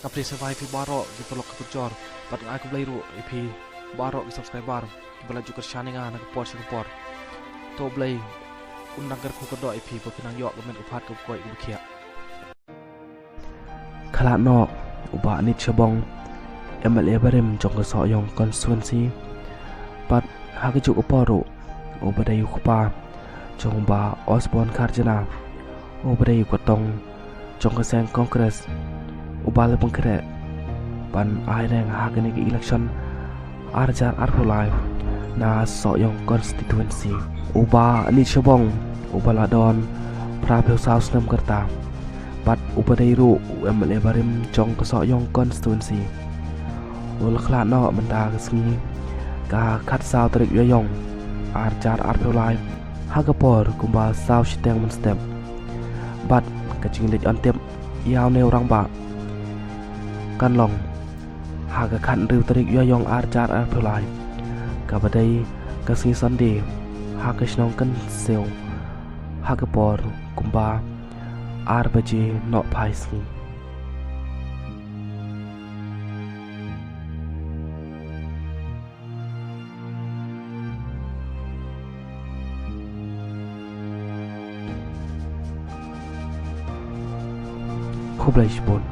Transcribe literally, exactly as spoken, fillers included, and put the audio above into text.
Ka phi sa bai phi baroh ki paralok ki parajor, bad nga ai khublei ruh ïa phi baroh ki subscriber kiba la ju kyrshan ïa nga na ka por sha ka por. To Blei un nang kyrkhu kyrdoh ïa phi ba phin nang ïoh ka met ka phad kaba koit kaba khiah. Khlad noh u Bah Aniet Shabong, M L A barim jong ka Sohiong constituency. Bad ha kajuh ka por ruh uba dei u kpa jong u Bah Osborne Kharjana, uba dei u kyrtong jong ka seng Congress, uba la pynkhreh ban ai reng ha kane ka election ar hajar arphew lai na Sohiong constituency. U Bah Aniet Shabong uba la don phraphew saw snem ka rta bad uba dei ruh u M L A barim jong ka Sohiong constituency, u la khlad noh mynta ka sngi ka khatsaw tarik Ïaïong ar hajar arphew lai ha ka por kumba saw shiteng mynstep. Bad ka jingleit on tip ïa une u rangbah kan long ha ka khathynriew tarik Ïaïong ar hajar arphew lai, kaba dei ka sngi Sunday, ha ka shnong Kynshew, ha ka por kumba ar baje nohphai sngi. Khublei shibun.